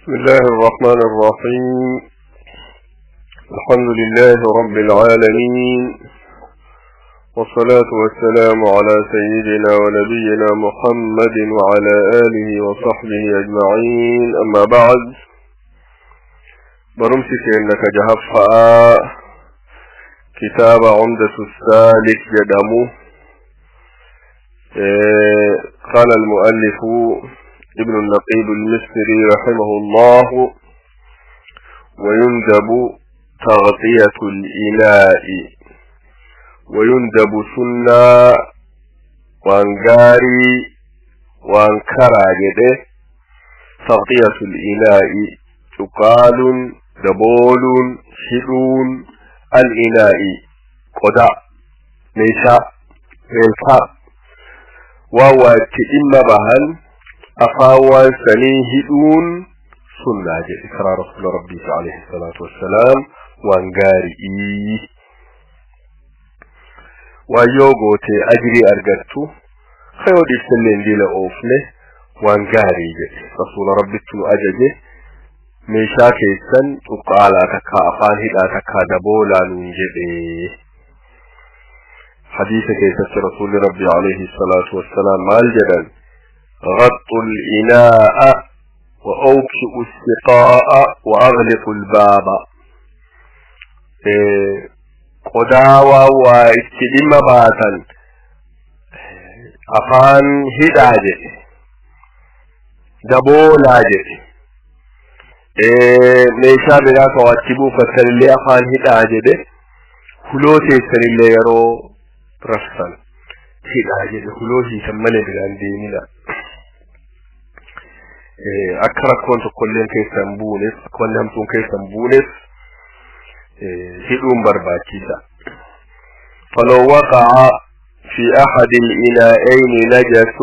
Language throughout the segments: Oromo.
بسم الله الرحمن الرحيم. الحمد لله رب العالمين، والصلاة والسلام على سيدنا ونبينا محمد وعلى آله وصحبه أجمعين. أما بعد، برمسك إنك جهفها كتاب عمدة السالك جدمه. قال المؤلف ابن النقيب المصري رحمه الله: ويندب تغطية الإناء، ويندب سنة وانغاري وانكرا جده تغطية الإناء، تقال دبول شلون الإناء قدع ميشا ميلكا وهو إما بهن أفاوى سنيهدون سنة إقرار رسول ربي عليه الصلاة والسلام وانغاري ويوغوتي أجري أرغتو خيودي سنين دي لأوفنه وانغاري رسول ربي أججه ميشا كيسن وقالا تكا أفان هدا تكا دبولا ننجده. حديث كيسة رسول ربي عليه الصلاة والسلام مال جدل: غطوا الإناء وأوكئوا السقاء وأغلقوا الباب. قداوة واستدم باتا أفان هداجه دبولاجه ميشا بلا تواتبو فتلي أفان هداجه هلوتي سنلي يرو رفسا هداجه هلوتي سمالي بلان ديننا. Akka rakkoon tokkolleen keessan buuneef, akka wanni hamtuun keessan buuneef hidhuun barbaachisa. فلو وقع في أحد الإناءين نجس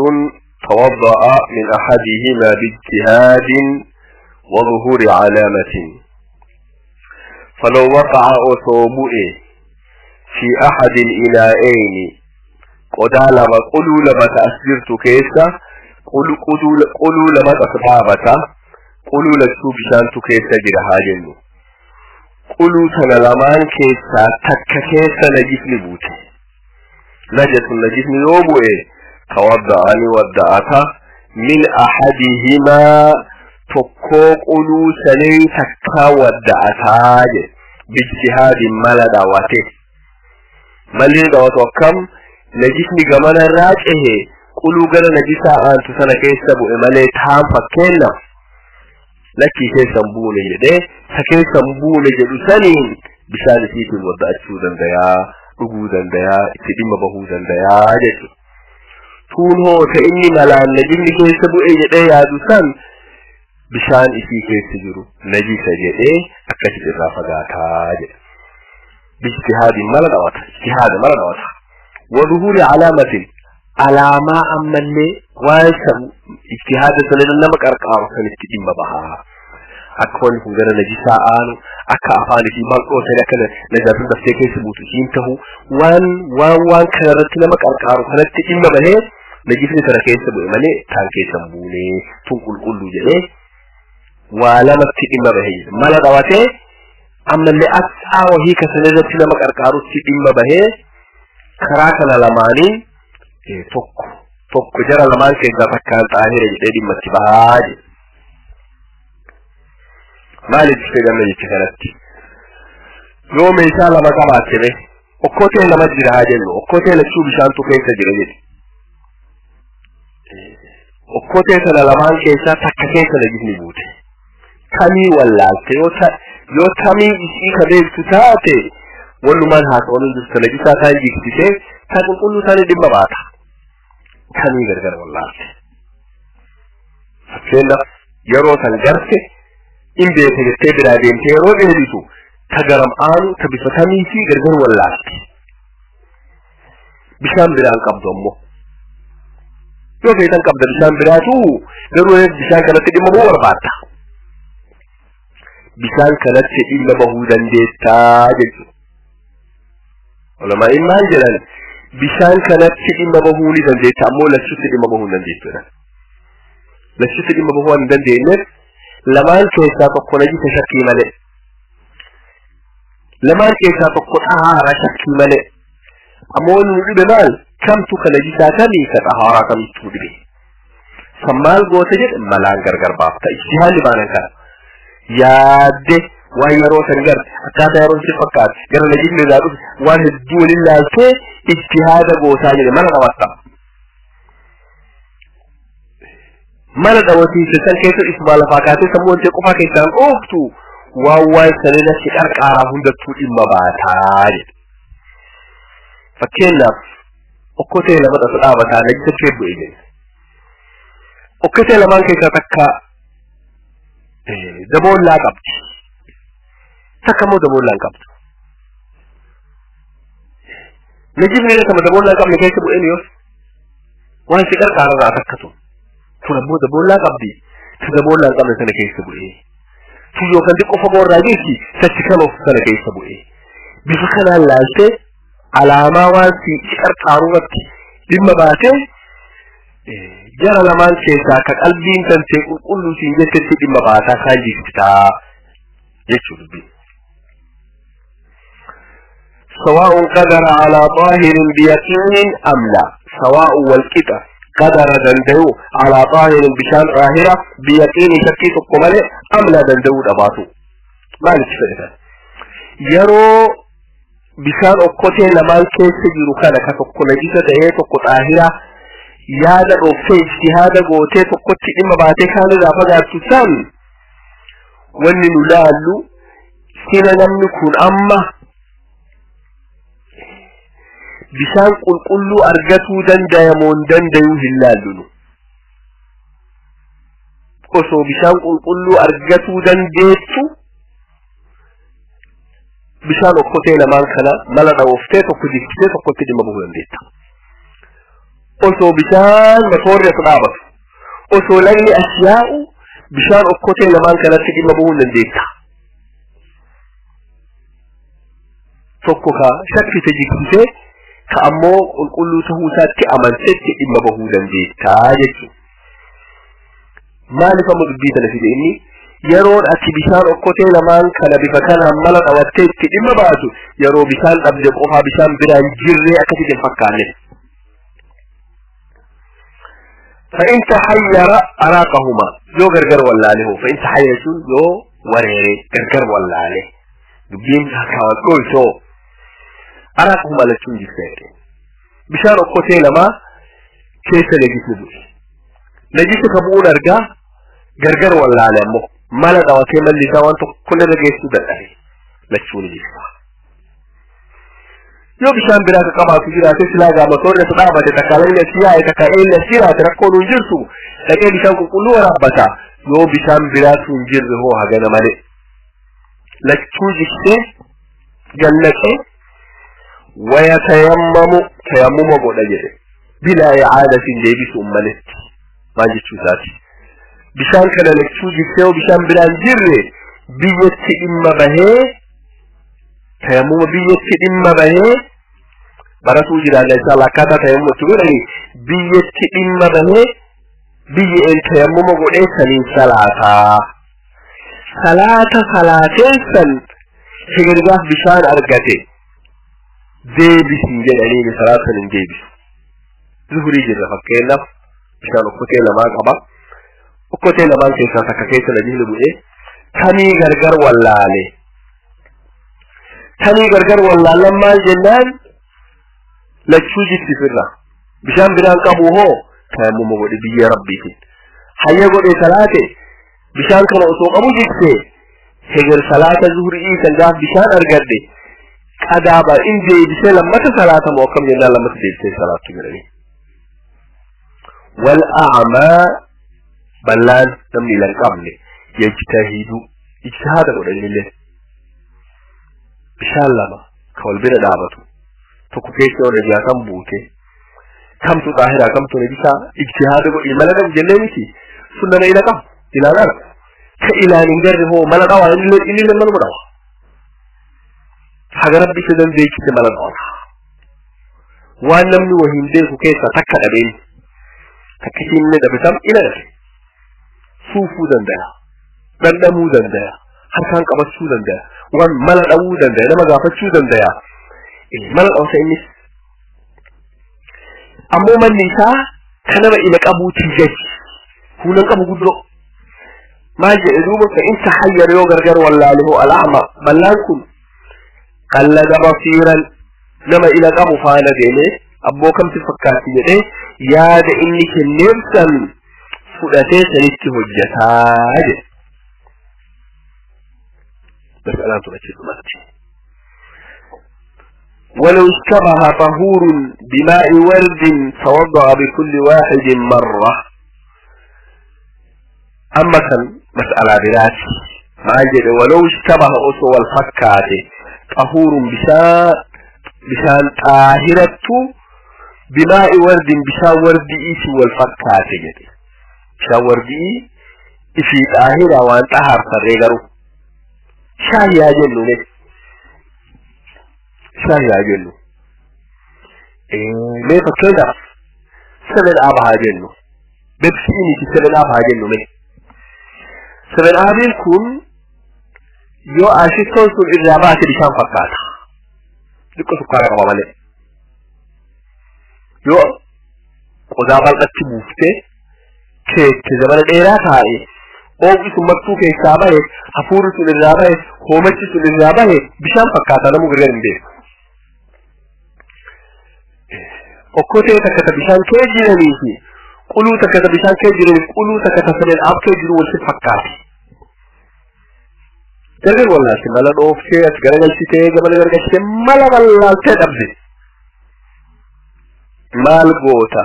توضأ من أحدهما باجتهاد وظهور علامة. فلو وقع أصوبئ في أحد الإناءين قد لما قلوا لما تأثرت كيسا قلوا لما تصحابتا قلوا لشو بشانتو كيسا جرها جنو قلوا سنلمان كيسا تك كيسا نجسني بوتي نجس نجسني يوبوئي توضعني ودعتا من أحدهما تكو قلوا سني تكا ودعتا باجتهاد ملا دعوته ملي دعوته كم نجسني قمنا راجعه قلوا قال نجسا أنت سنة كيسا بؤي ملي تام فكينا لكي كيسا بوني جده سكيسا بوني جدو سنين بشان سيتي ودعتشو دنديا رقو دنديا اتدم بهو دنديا جدو تون هو تإني ملان نجمني كيسا بؤي جده يادو سن بشان إسي كيسا جرو نجسا جده أكشد الرافقاتا جده باجتهاد ملا دوات اجتهاد ملا دوات وظهور علامة علامة أمني واسم اجتهاد سنة نمك أرقام سنة تجمع بها أكون كون نجسا آنو أكا أفاني في مالكو سنة كنا نجاسة دفتي سبوتو شينته وان وان وان كنرت نمك أرقام سنة تجمع بها نجسني سنة كيسبو إمالي تان كيسبوني تنقل قلو جلي وعلامة تجمع بها مالا دواتي أما اللي أسعى وهي كسنة نمك أرقام تجمع بها كراكنا لماني tokko tokko jara lamaan keessaa takkaan xaahira jedhee dhimma itti bahaa jedhe. Maaliif fayyadamna jecha kanatti? Yoo meeshaa lama qabaatte mee okkotee lama jira haa jennu, okkotee lachuu bishaantu keessa jira jedhe. Okkotee sana lamaan keessaa takka keessa najisni buute. Tamii wallaalte yoo tamii isii ka beektu taate walumaan haasa'uun jirtu najisaa taan jigsisee ta qulqulluu taanii dhimma baata. Kamii gargar wallaalte. Fakkeenyaaf yeroo san garte in beeka jettee biraa deemtee yeroo dheeritu ta garam aanu ta bifa tamii fi gargar wallaalte. Bishaan biraan qabdu ammoo. Yoo feetan qabda bishaan biraatu garuu bishaan kanatti dhimma bahuu barbaadda. Bishaan kanatti dhimma bahuu dandeettaa jechuudha. Ulamaa'iin maal jedhan? Bishaan kanatti dhimma bahuu ni dandeetta ammoo lachuutti dhimma bahuu hin dandeettu jedhan. Lachuutti dhimma bahuu waan hin dandeenyeef Lamaan keessaa tokko najisa shakkii malee. Lamaan keessaa tokko xahaaraa shakkii malee. Ammoo wanni nu dhibe maal? Kamtu ka najisaa kamii ka xahaaraa kamittuu dhibe? San maal goote jedhe malaan gargar baafta. Ijtihaalli baanan kana. Yaadde waan yeroo san garte akkaataa yeroon si fakkaate gara najisni irraa dhufe waan hedduu waliin laaltee ijtihaada gootaa jedhe mala dhawatta. Mala dhawatiisa san keessa isumaa lafaa kaatee sammuu wantee qofaa keessaan ooftu waan waan sanirratti qarqaaraa hundattuu dhimma baataa jedhe. Fakkeenyaaf okkotee lama dhasa dhaabataa najisa kee bu'e jedhe. Okkotee lamaan keessaa takka daboollaa qabdi. Takka immoo daboollaa hin qabdu. Najisni inni kama daboollaa hin qabne keessa bu'een yoos waan si qarqaararraa takka tun. Tun ammoo daboollaa qabdi. Tu daboollaa hin qabne sana keessa bu'ee. Tu yookaan xiqqoo fagoo irraa jirti sachi kan of sana keessa bu'ee. Bifa kanaan laaltee alaamaa waan si qarqaaru irratti dhimma baatee jara lamaan keessaa ka qalbiin tantee qulqulluu siin jettetti dhimma baataa kaan jibsitaa jechuu dubbiin. سواء قدر على طاهر بيقين أم لا سواء والقطع قدر دندو على طاهر بشان طاهرة بيقين شكي تقمله أم لا دندو دباتو ما لتفعله يرو بشان أقوته لمان كيس جيرو كان كتقو نجيسة تهي تقو طاهرة yaada dhooftee ijtihaada gootee tokkotti dhimma baatee kaan irraa fagaattu san wanni nu laallu sila namni kun amma bishaan qulqulluu argatuu dandayamoo hin dandayuu hin laallu nu. Osoo bishaan qulqulluu argatuu dandeettu bishaan okkotee lamaan kana mala dhawooftee tokko jigsitee tokkotti dhimma bahuu dandeetta. Osoo bishaan matoorri as dhaabatu osoo lagni as yaa'u bishaan okkotee lamaan kanatti dhimma bahuu dandeetta. Tokko ka shakkite jigsitee ka ammoo qulqulluu ta'uu isaatti amantetti dhimma bahuu dandeettaa jechuudha. Maaliif amma dubbii kana fide inni yeroon ati bishaan okkotee lamaan kana bifa kanaan mala dhawattee itti dhimma baatu yeroo bishaan dhabde qofaa bishaan biraan jirree akkasitti hin fakkaanne. فإن تحير أراقهما يو غرغر ولا له فإن تحير شو يو وريري غرغر ولا له دبين كاوكو شو أراقهما لتشون جسيري بشار أقوتي لما كيف نجيس نبوي نجيس كبول أرجع غرغر ولا له مو ما لا دواتي من اللي دوان كل نجيس بدأي لتشون جسيري yoo bishaan biraa ka qabaatu jiraate silaa gaamatoonni as dhaabate takka lagni as yaa'e takka eelli as jiraate rakkoon hin jirtu dhaqee bishaan qulqulluu waraabbata yoo bishaan biraatu hin jirre hoo hagana malee lachuu jigsee gallaqee wayatayammamu tayammuma godha jedhe bilaa icaadatin deebisuun maletti maal jechuu isaati bishaan kana lachuu jigsee yoo bishaan biraan jirre biyyatti dhimma bahee tayammuma biyyatti dhimma bahee baratuu jiraanna inshallah akkaataa tayammuma itti godhani biyyatti dhimma bahee biyyeen tayammuma godhee saniin salaataa. Salaata salaatee san hegergaaf bishaan argate deebisi jedhanii salaata san hin deebisu. Zuhurii jirra fakkeenyaaf bishaan okkotee lamaa qaba. Okkotee lamaan keessaa takka keessa najisni bu'ee tamii gargar wallaale. Tamii gargar wallaalan maal jennaan lachuu jigsifirra bishaan biraan qabu hoo tayammuma godhe biyya rabbiitiin hayya godhe salaate bishaan kana osoo qabu jigse heger salaata zuhurii san gaaf bishaan argadhe qadaaba in deebisee lammata salaata moo akkam jennaan lammata deebisee salaattu jedhanii. Wal a'maa ballaan namni ila hin qabne yajtahidu ijtihaada godhe innillee bishaan lama ka wal bira dhaabatu tokko keessa yoo najaasan buute kamtu xaahiraa kamtu najisaa ijtihaada godhi mala dhabu jennee miti sun nama ila qabu ilaan argu ka ilaan hin garre hoo mala dhawaa innillee maluma dhawa haga rabbi isa dandeechise mala dhawata waan namni wahiin beeku keessaa takka dhabeen takka isiinillee dhabe tam ila dhabe suufuu danda'a Dhandhamuu danda'a. Harkaan qabachuu danda'a. Waan mala dhawuu danda'a. Nama gaafachuu danda'a. Mala dhawsa innis. Ammoo manni isaa kan nama ila qabuutii gaji. Fuulan qabu guddoo. Maal jedhe duuba fa in tahayyara yoo gargar wallaale hoo al'ama ballaan kun qallada basiiran nama ila qabu faana deemee abboo kamti fakkaatti jedhee yaada inni kenneef san fudhatee sanitti hojjetaa jedhe. Mas'alaan tun achi dhumatti. ولو اشتبه طهور بماء ورد توضأ بكل واحد مرة. أما كان مسألة براتي ما جد ولو اشتبه أسوى الفكات طهور بشان طاهرة بماء ورد بشان ورد إيسي والفكات جد بشان ورد إيسي طاهرة وان طهر فريقرو شاهي أجلو لك شاهي أجلو ليه فكذا سبن أبها أجلو ببسيني في سبن أبها أجلو ليه سبن أبين كن yoo ashittoon sun irraa baate bishaan fakkaata. Xiqqoo sukkaara qaba malee. Yoo qodaa bal'atti buuftee keette zamana dheeraa taa'e oomishni sun martuu keessaa bahe hafuurri sun irraa bahe hoomachi sun irraa bahe bishaan fakkaata namuu gargar hin beeku. Okkotee takka ta bishaan kee jiranii fi quluu takka ta bishaan kee jiranii quluu takka ta sadeen af kee jiru walitti fakkaati. Gargar wallaalte mala dhooftee as garagalchitee gamana garagalchitee mala wallaaltee dhabde. Maal goota?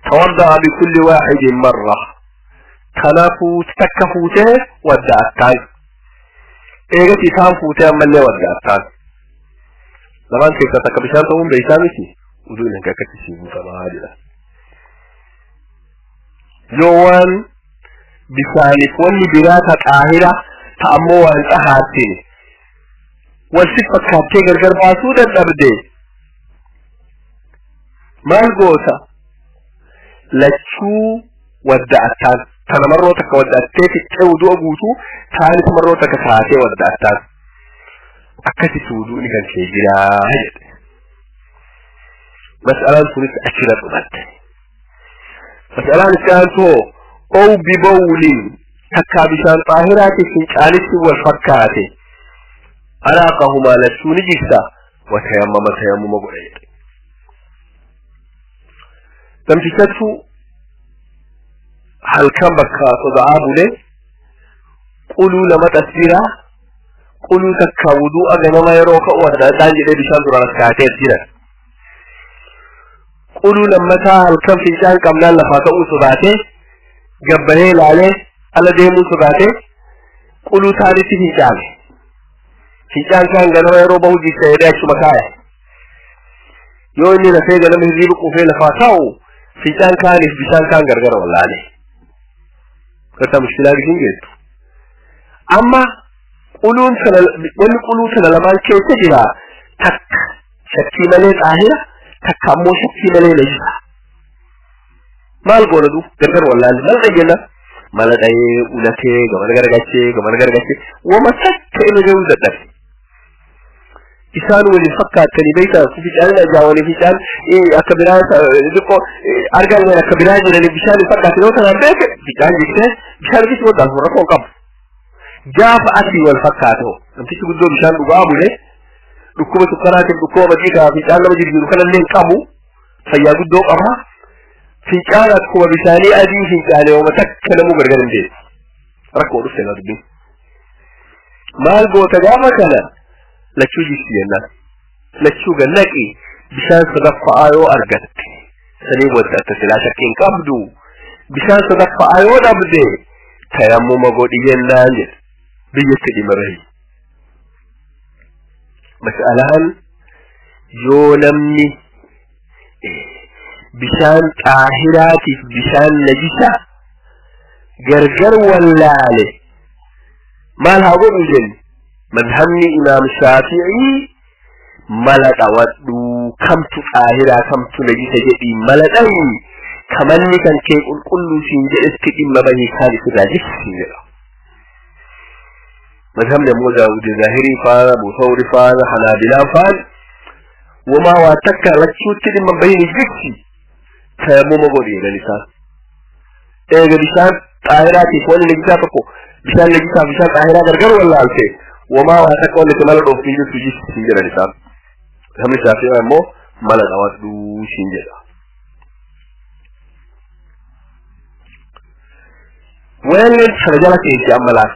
Tawadda'a bikulli waahidin marra. Kana fuute takka fuutee wadda'attaan. Eegatti isaan fuutee ammallee wadda'attaan. Lamaan keessaa takka bishaan ta'uun beeysaa miti. Uduu inni akkatti sii guutamaa jedha. Yoo waan bishaaniif wanni biraa ta xaahira ta ammoo waan xahaartine wal si fakkaattee gargar baasuu dadhabde maal goota? Lachuu wadda'attaan. Tana marroo takka wadda'attee fixxee wudu'a guutuu taanis marroo takka taatee wadda'attaan. Akkasitti wudu'ni kan kee jiraa jedhe. Mas'alaan sunis achirra dhumatte. Mas'alaan itti aantu hoo ow bibawlin takkaa bishaan xaahiraatiif fincaanitti wal fakkaate. Alaaqahumaa lachuu ni jigsa watayammama tayammuma godha jedhe. Namtichatu halkan bakka soda'aa bulee quluu lama as jira quluu takka wudu'a ganama yeroo ka'u adda addaan jedhee bishaan duraan as kaatee as jira. Quluu lammataa halkan fincaan qabnaan lafaa ka'uu sodaatee gabbaree ilaalee ala deemuu sodaatee quluu taanitti fincaane. Fincaan kaan ganama yeroo bahu jigsa jedhee achuma kaaya. Yoo inni lafee ganama hirriiba quufee lafaa taa'u fincaan kaaniif bishaan kaan gargar wallaale. Kata mushkilaa gisin geettu. Amma quluun sana wanni quluu sana lamaan keessa jira takka shakkii malee xaahira takka ammoo shakkii malee najisa. Maal goona duuf gargar wallaale mal dhageenna mala dhahee ulatee gamana gargachee gamana gargachee wama takka irra gahuu dadhabe. Isaan waliin fakkaatanii beektaa fincaan ajaa'anii fincaan akka biraa xiqqoo argaan akka biraa jiranii bishaan hin fakkaatan yoo tanaan beeke fincaan jigsee bishaan gis waddaaf rakkoo hin qabu. Gaafa asii wal fakkaatu namtichi guddoo bishaan dhugaa bule dhukkuba sukkaraatiif dhukkuba madiikaa fincaan nama jirjiru kanallee hin qabu fayyaa guddoo qaba. Fincaan akkuma bishaanii adii fincaanee ooma takka namuu gargar hin beeku. Rakkoo dhufte na dubbiin. Maal goota gaafa kana? Lachuu jigsi jennaan. Lachuu gannaqi bishaan sadaffa'aa yoo argatte sanii waddatta silaa shakkii hin qabdu. Bishaan sadaffa'aa yoo dhabde tayammuma godhi jennaan jedhe. Biyyatti dhimma bahi. Mas'alaan yoo namni bishaan xaahiraatiif bishaan najisa gargar wallaale maal haa godhu jennu? Madhabni Imaam Shaafi'ii mala dhawadhuu kamtu xaahiraa kamtu najisa jedhii mala dhahi kamanni kan kee qulqulluu siin jedhetti dhimma bahi kaan isirraa jigsi jedha. Mazhabni ammoo Daawud Zaahirii faana, Abu Thawri faana, Hanaabilaa faana wamaa waa takka lachuutti dhimma bahin jigsi tayammuma godhi jedhan isaan. Eega bishaan xaahiraatiif wanni najisaa tokko bishaan najisaa bishaan xaahiraa gargar wallaalte wamaa waa takka wanni itti mala dhooftu hin jirtu jigsi jedhan isaan. Mazhabni Shaafi'ii ammoo mala dhawadhuu siin jedha. Wayaan sana jala teessi amma laal.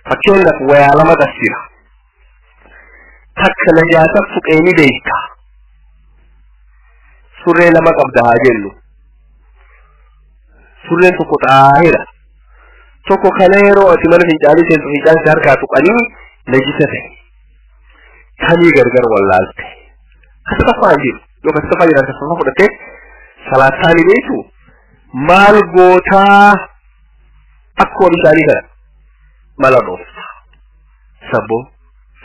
Fakkeenyaaf wayaa lama tafsira. Takka najaasa tuqee ni beekta. Surree lama qabda haa jennu. Surreen tokko xaahira. Tokko kana yeroo ati mana fincaanii seentu fincaan si harkaa tuqanii najisa ta'e. Kamii gargar wallaalte. Kasaffaa hin jiru. Yoo kasaffaa jiran kasaffaa fudhattee salaataa ni beektu. Maal gootaa akkuma bishaanii kana mala dhoofta. Sabbo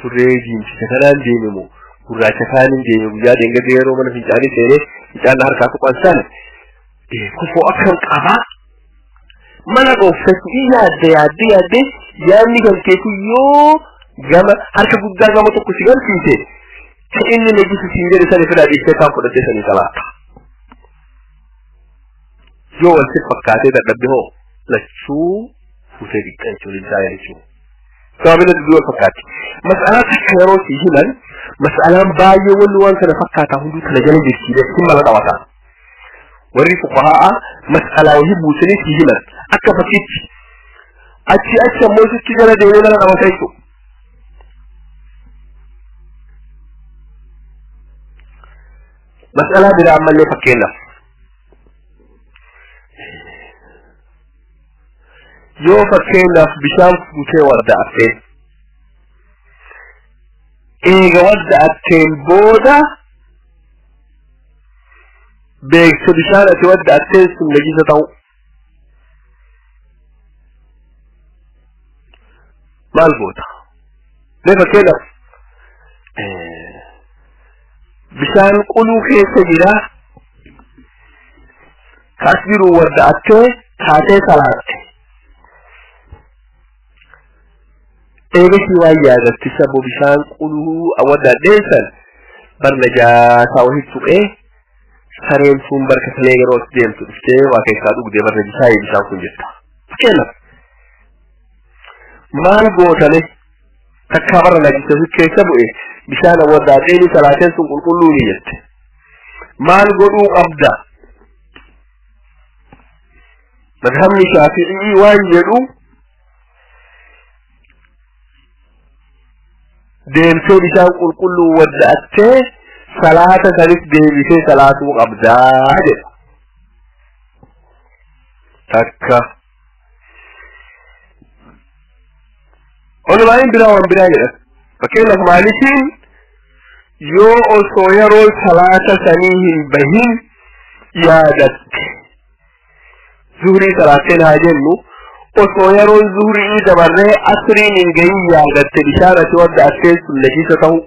surree diimsicha kanaan deeme moo gurraacha kaaniin deeme guyyaa deengate yeroo mana fincaanii seenee fincaan harkaa tuqan sana kofoo akkam qabaa mala dhoofta yaadde yaadde yaadde yaadni galteetu yoo gama harka guddaa gama tokko si galchiise ka inni najisi siin jedhe sani fedhaa dhiistee kaan fudhattee sanii salaata. Yoo wal si fakkaatee dadhabde hoo lachuu fuutee dhiqqa jechuun isaa jechuudha. Sababni dubbii wal fakkaatti. Mas'alaa takka yeroo si himan mas'alaan baay'ee wanni waan kana fakkaataa hunduu kana jala jirti jechuun mala qabata. Warri fuqahaa mas'alaa wahii buusanii si himan akka fakkiitti achi achi ammoo sitti jala deemee mala qabata jechuudha. Mas'alaa biraa ammallee fakkeenyaaf. Yoo fakkeenyaaf bishaan fuutee wadda'atte eega wadda'atteen booda beekte bishaan ati wadda'atteen sun najisa ta'u maal goota? Mee fakkeenyaaf bishaan quluu keessa jira kaas jiru wadda'attee kaatee salaatte. Eegasii waan yaadatti sabbo bishaan quluu awwaddaadheen san bar najaasaa wahii tuqee sareen sun barka salee yeroo as deemtu dhuftee waa keessaa dhugdee bar najisaa bishaan kun jetta. Fakkeenyaaf maal gootane takkaa bara najisa wahii keessa bu'e bishaan awwaddaadheeni salaateen sun qulqulluu ni jette. Maal godhuu qabda? Mazhabni Shaafi'ii waan jedhu deemtee bishaan qulqulluu wadda'attee salaata sanis deebisee salaatuu qabdaa jedha. Takka. Olumaa'in biraa waan biraa jedha. Fakkeenyaaf maalitiin yoo osoo yeroo salaata sanii hin bahin yaadatte zuhurii salaatteen haa jennu osoo yeroon zuhurii dabarree asriin hin gahin yaadatte bishaan ati wadda'attee sun najisa ta'u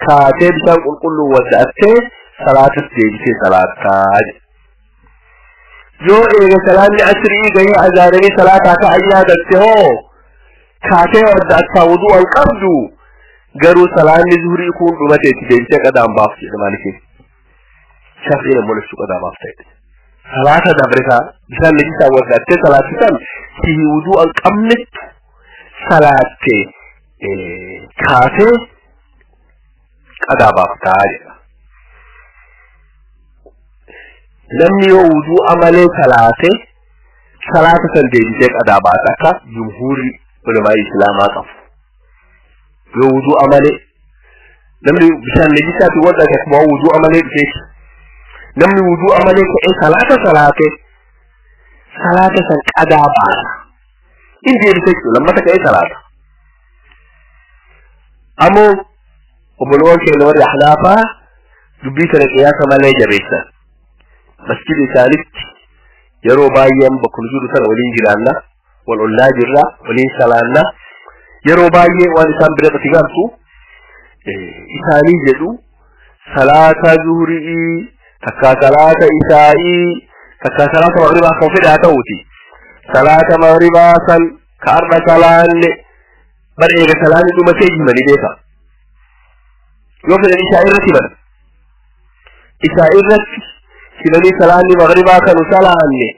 kaatee bishaan qulqulluu wadda'attee salaatas deebisee salaattaa jedha. Yoo eega salaanni asrii gahee azaananii salaataa ka'an yaadatte hoo kaatee wadda'attaa wudu'an qabdu garuu salaanni zuhurii kun dhumateetti deebisee qadaan baaf jedha maalikiin. Shafi'iin ammoo lachuu qadaa baaf ta'e. Salaata dabre bishaan najisaa wadda'attee salaatisan si wudu'an qabnettu salaatte kaatee qadaa baaftaa jedha. Namni yoo wudu'a malee salaate salaata san deebisee qadaa baasa akka jumhuurri ulamaa islaamaa qabu. Yoo wudu'a malee namni bishaan najisaatiin wadda'ate akkuma wudu'a malee dhufeeti. Namni wudu'a malee ka'ee salaata salaate salaata san qadaa baasa. Inni deebisee jechuudha lammata ka'ee salaata. Ammoo obboloowwan keenya warri Ahnaafaa dubbii kana qiyaasa malee jabeessan. Masjida isaanitti yeroo baay'een bakka nu jiru sana waliin jiraanna, wal ollaa jirra, waliin salaanna. Yeroo baay'ee waan isaan bira itti galtu isaanii jedhu salaata zuhurii takkaa salaata isaa'ii takkaa salaata maghribaa kan fedhe haa ta'uuti. Salaata maghribaa san Ka arra salaanne bar eega salaanni dhumatee himanii beeka. Yoo fedhan isaa irratti himan. Isaa irratti himanii salaanni maghribaa kanu salaanne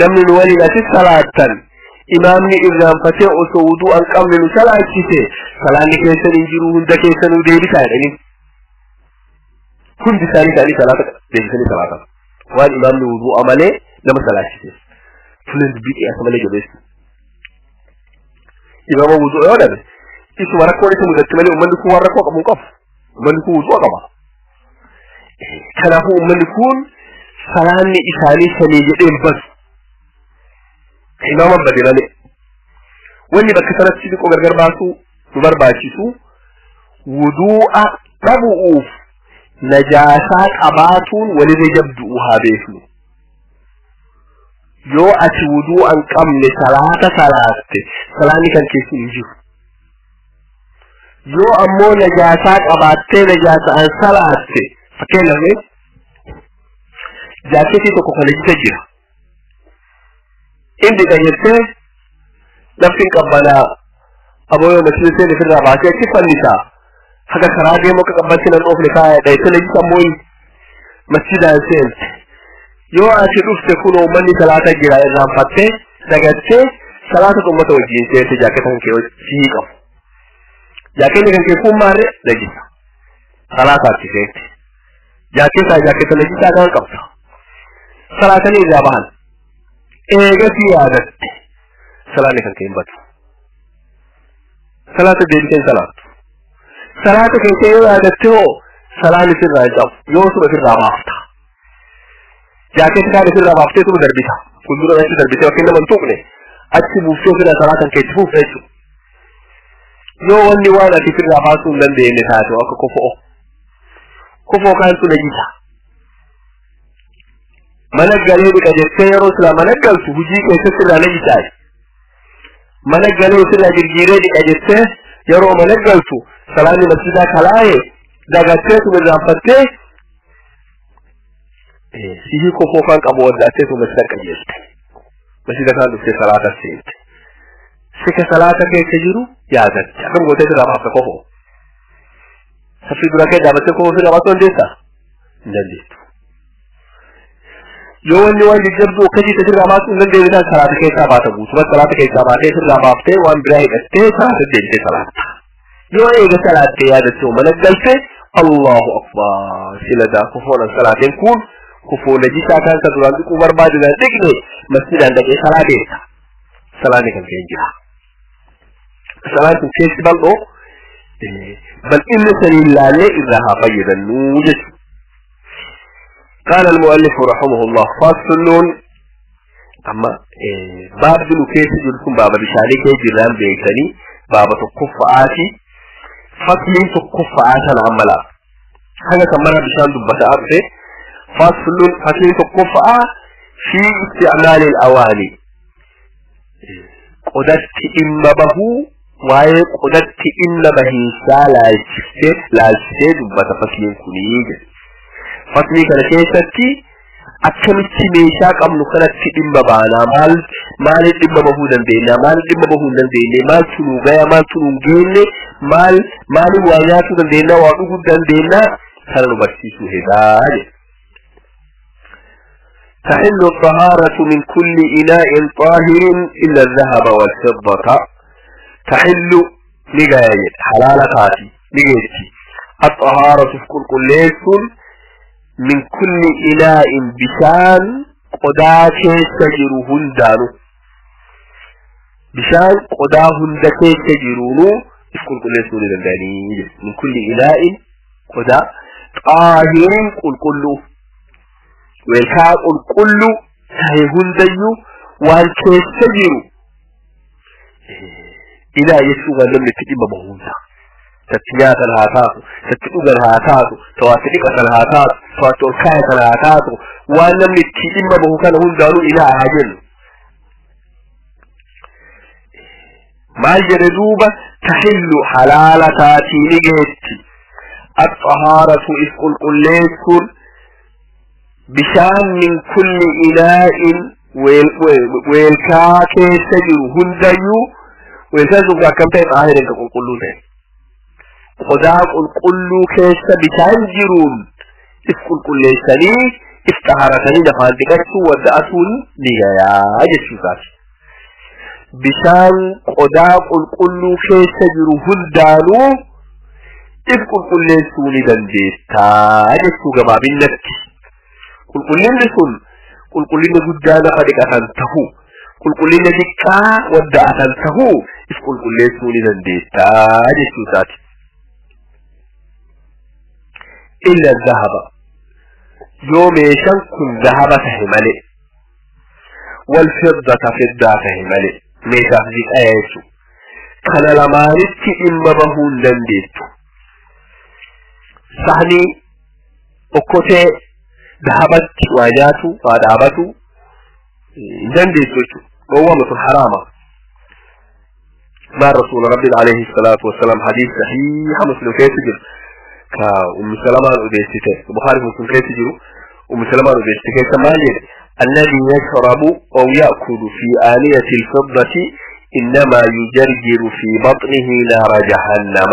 namni nu waliin asis salaattan imaamni irraanfatee osoo wudu'a hin qabne nu salaachise salaanni keessan hin jiru hunda keessanuu deebisaa jedhanii. Hundi isaanii ta'anii salaata deebisanii salaatan. Waan imaamni wudu'a malee nama salaachise. Tuleen dubbii qiyaasa malee jabeessu. Imaama wudu'a yoo dhabe isuma rakkoon isa mudatti malee uummanni kun waan rakkoo qabu hin qabu. Uummanni kun wudu'a qaba. Kanaafuu uummanni kun salaanni isaanii sanii jedhee hin badu. Imaama bade malee. Wanni bakka sanatti xiqqoo gargar baasuu nu barbaachisu wudu'a dhabu'uuf najaasaa qabaatuun walirra jabdu'u haa beeknu. Yoo ati wudu'a hin qabne salaata salaatte salaanni kan keessi hin jiru. Yoo ammoo najaasaa qabaattee najaasaan salaatte fakkeenyaaf jaaketii tokko kan ejjita jira. Inni qajeeltee lafti hin qabbanaa aboo yoo masjida seen ofirraa baasee achi fannisaa. Haga karaa deemu akka qabbansi nan oofne kaaya dhayitee najisa ammoo masjidaan seente. Yoo ati dhufte kun uummanni salaata jira irraanfattee dagattee salaata uummata wajjin seente jaaketa kan kee sihii qabu. Jaakenni kan kee kun maarre najisa. Salaataatti seente. Jaaketaa jaaketa najisaa kan qabda. Salaatanii irraa bahan. Eegasii yaadatte salaanni kan kee hin badu. Salaata deebisee hin salaattu. Salaata keessa yoo yaadatte hoo salaanni sirraa hin cabu yoo suma sirraa baafta. Jaaketa kaan sirraa baaftee suma darbita. Fuuldura achi darbitee bakka nama hin tuqne achi buuftee ofirraa salaa kan keetti fuufta jechuudha. Yoo wanni waan ati sirraa baasuu hin dandeenye taate akka kofo'o. Kofoo kaantu najisa. Mana galee dhiqa jettee yeroo silaa mana galtu hojii keessatti sirraa najisaa. Mana galee sirraa jirjiiree dhiqa jettee yeroo mana galtu salaanni masjidaa kalaa'e dagattee tuma irraanfattee sihii kofoo kan qabu waddaattee tuma masjida qajeelte. Masjida kan dhuftee salaata seente. Sika salaata keessa jiru yaadatte. Akkam gootee sirraa baafta kofoo. Saffii dura kee dhaabattee kofoo sirraa baasuu dandeessaa? Hin dandeessu. Yoo wanni waan jajjabduu akkasii sirraa baasuu hin dandeenye taate salaata keessaa baata guutumatti salaata keessaa baatee sirraa baaftee waan biraa hidhattee salaata deebitee salaatta. Yoo eega salaattee yaadattee mana galte Allahu akbar sila daa kofoon salaateen kun kofoo najisaa kan isa duraan dhiquu barbaadu naan dhiqne masjidaan dhaqee salaateessa. Salaanni kan kee jira. Salaan kun keessi bal'oo bal'inni sanii ilaallee irraa haa fayyadannuu jechuudha. قال المؤلف رحمه الله فصل أما باب دلو كيس جلكم باب بشاري كي جرام بيتني باب تقفعاتي فصل تقفعات العملا حاجة كمان بشان دبتا أرفه فصل فصل تقفع في استعمال الأواني قدرت إما بهو واي قدرت إما بهنسا لالشته دبتا فصل كنيجة Faslii kana keessatti akkamitti meeshaa qabnu kanatti dhimma baanaa maal maaliif dhimma bahuu dandeenya maaliif dhimma bahuu hin dandeenye maaltu nu gaya maaltu nu hin geenye maal maaliif waa nyaatuu dandeenya waa dhuguu dandeenya kana nu barsiisuu hedaa jedhe. تحل الطهارة من كل إناء طاهر إلا الذهب والفضة. تحل نجاية حلالة تاتي نجايتي الطهارة في كل كليسون من كل إناء بشان قدا كيس جروهن دانو بشان قدا هند كيس جرونو في كل كليسون داني من كل إناء قدا طاهر قل كله ويلكا قل كله تهيهن ديو وان كيس جرو إلى يسوع لم تجيب بهونها تتنياتا هاتاتو تتؤغن هاتاتو تواتريقة هاتاتو تواتركاية هاتاتو وان لم تجيب بهو كان هندانو إلى عجل ما الجردوبة تحل حلالة تاتي نجهتي الطهارة إفق القليسون بشان من كل إناء Weelkaa keessa jiru hundayyuu weelkaa sun akkam ta'e xaahirin ka qulqulluu ta'e. Qodaa qulqulluu keessa bishaan jiruun if qulqulleessanii if xaharatanii lafaan dhiqachuu wadda'atuun ni gayaa jechuusaati. Bishaan qodaa qulqulluu keessa jiru hundaanuu if qulqulleessuu ni dandeettaa jechuu gabaabinatti. Qulqullinni sun qulqullinni guddaa lafa dhiqatan tahu, qulqullinni xiqqaa wadda'atan tahu if qulqulleessuu ni dandeettaa jechuusaati. Illa zahaba yoo meeshaan kun zahaba tahe malee, wal fiddata fiddaa tahe malee, meeshaaf ziqaya jechuudha. Kana lamaanitti dhimma bahuu hin dandeettu. Sahnii okkotee dahabatti waa nyaatu waa dhaabatu hin dandeessu jechuudha. Dhoowwama sun haraama. ما رسول ربي عليه الصلاة والسلام حديث صحيح مسلم كيف تجر كأم سلمة أديسته البخاري مسلم كيف تجر أم سلمة أديسته كيف مالك الذي يشرب أو يأكل في آنية الفضة إنما يجرجر في بطنه نار جهنم.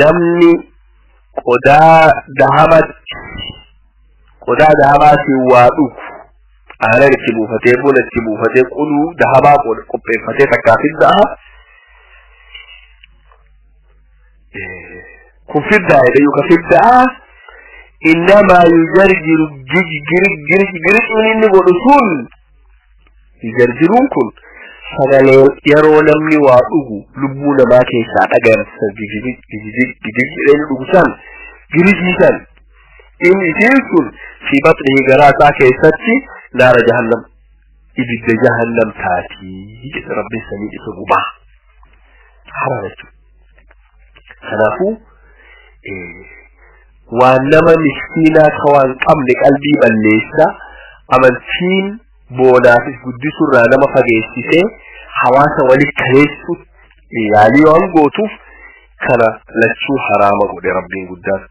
نمني qodaa dahabaatiin waa dhugu aanan itti buufatee buna itti buufatee quluu dahabaa qopheeffatee takkaa fiddaa kun fiddaa jedhe yookaan fiddaa innamaa yujarjiru girgiruun inni godhu sun yujarjiruun kun sagalee yeroo namni waa dhugu lubbuu namaa keessaa dhagayamsa gijijig dhugu san girisiisan inni isiin sun fi baxnihi garaa isaa keessatti naara jahannam ibidda jahannam taatii jedhe rabbiin samii isa gubaa haraam jechuudha. Kanaafuu waan nama miskiinaa ka waan qabne qalbii balleessa amantiin boonaafis guddisuurraa nama fageessisee hawaasa walitti kaleessu yaalii waan gootuuf kana lachuu haraama godhe rabbiin guddaan.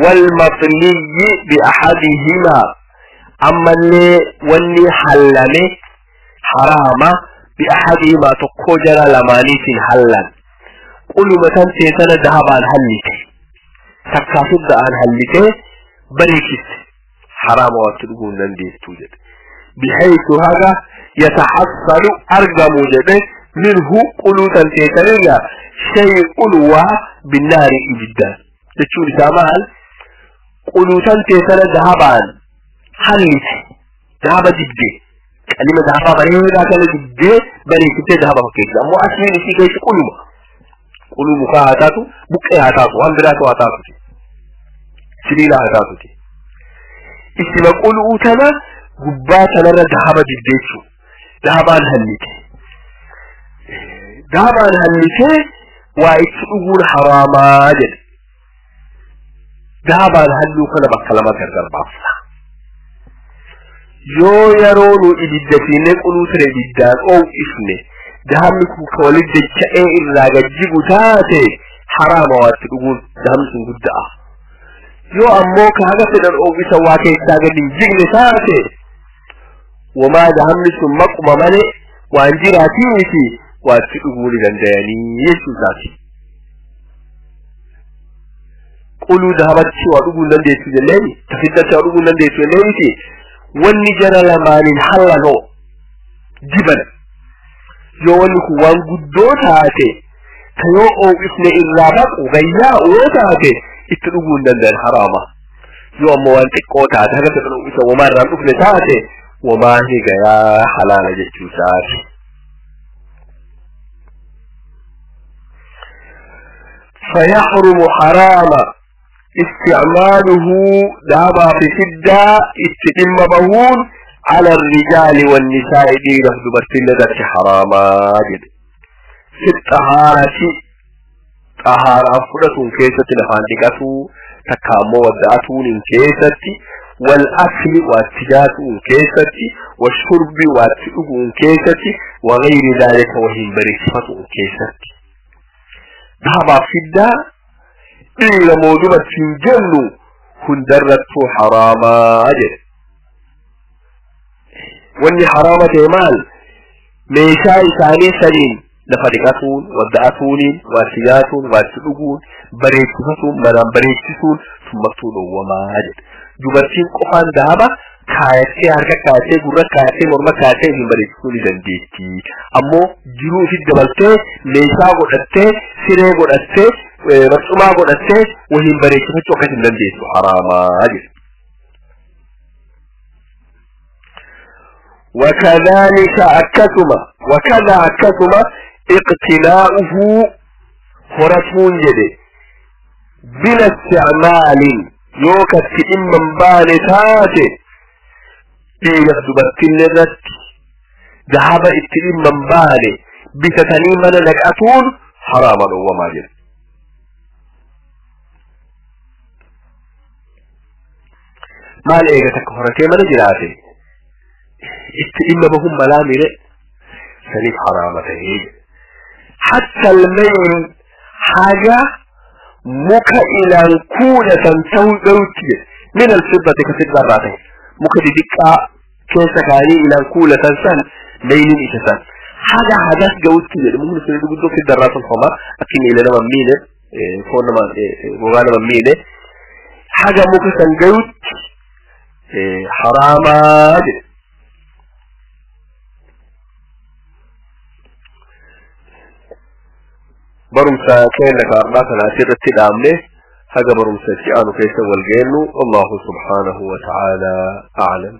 Walmaxliyyi bi'ahadihimaa ammallee wanni hallame haraama bi'ahadihimaa tokkoo jara lamaaniitiin hallan. Quluma tan teetana dahabaan hallite takkaa fidda'aan hallite bareechiste haraama waatti dhuguu hin dandeettuu jedhe. بحيث هذا يتحصل أرقم جده منه قلوتا تيتريا شيء بالنار جدا تشور سامال قلوتا تيتر ذهبان حلت ذهب جدي كلمة ذهب بريدا كلمة جدي بريد ذهب فكيك مو أسمين شيء كيش قلوما قلوم خاتاتو بقى هاتاتو هم براتو هاتاتو سليلا هاتاتو اسم قلوتنا gubbaa sanarra dahaba dibdee dahabaan hallite dahabaan hallitee waa itti dhuguun haraamaa jedhe. Dahabaan halluu kana bakka lama gargar baafna. Yoo yeroo nu ibidda siinee quluu ture ibiddaan oo'ifne dahabni kun ka walitti dacha'ee irraa gajjigu taate haraama waa itti dhuguun dahabni sun gudda'a. Yoo ammoo ka haga fedhan oo'isa waa keessaa gadi hin jigne taate wamaa dahabni sun maquma malee waan jiraatii miti waa itti dhuguu ni danda'anii jechuu isaati. Quluu dahabatti waa dhuguu hin dandeessu jenneeni tafiddatti waa dhuguu hin dandeessu jenneeni wanni jara lamaaniin hallanoo diban yoo wanni kun waan guddoo taate ka yoo oo'ifne irraa baqu gayyaa'u yoo taate itti dhuguu hin danda'an haraama. Yoo ammoo waan xiqqoo taate haga fedhan oo'isa wamaa irraan dhufne taate wamaa ni gayaa halaala jechuu isaati. فيحرم حرام استعماله دابا في فدة استئم بهون على الرجال والنساء ديره دبرتين لذلك حراما جد. في الطهارة طهارة فرة كيسة لفاندقته تكامو ودعته كيسة والأكل والتجات كيسة والشرب والتؤب كيسة وغير ذلك وهم بريسفة كيسة. دابا فدة إلا موجبة جنو هندرت حراما أجل. Wanni haraama ta'e maal? Meeshaa isaanii saniin lafa dhiqatuun, wadda'atuuniin, waatti nyaatuun, waatti dhuguun, bareechifatuun, manaan bareechisuun sun martuu dhowwamaa jedhe. Dubartiin qofaan dahaba kaayattee, harka kaayattee, gurra kaayattee, morma kaayattee ittiin bareechisuu ni dandeetti. Ammoo jiruu ofitti dabaltee, meeshaa godhattee, siree godhattee, barcumaa godhattee waliin bareechifachuu akkas hin dandeessu, haraamaa jedhe. وكذلك أكثم وكذا أكثم اقتناؤه هرتون جدي بلا استعمال يوكت في إما بالتاتي dhiiraf dubartiin irratti dahaba itti dhimma hin baane bitatanii mana naqatuun haraama, dhowwamaa jira. Maal eega takka horatee mana jiraate itti dhimma bahun malaa mire saniif haraama ta'ee. Hatta almayl haga muka ilaan kuudhatan ta'uu dhawutti jedhe min alfiddati ka fidda irraa ta'e muka didiqqaa keessa kaanii ilaan kuulatan san mayliin isa san haga hagas ga'utti jedhe. Mukni sun guddoo fidda irraa tolfama, akka inni ila nama miine, foon nama, gogaa nama miine, haga muka san ga'utti haraamaa jedhe. Barumsa keenya kaardaa kana asirratti dhaabne, haga barumsa itti aanu keessa wal geennu. Allahu subhaanahu wa ta'ala a'lam.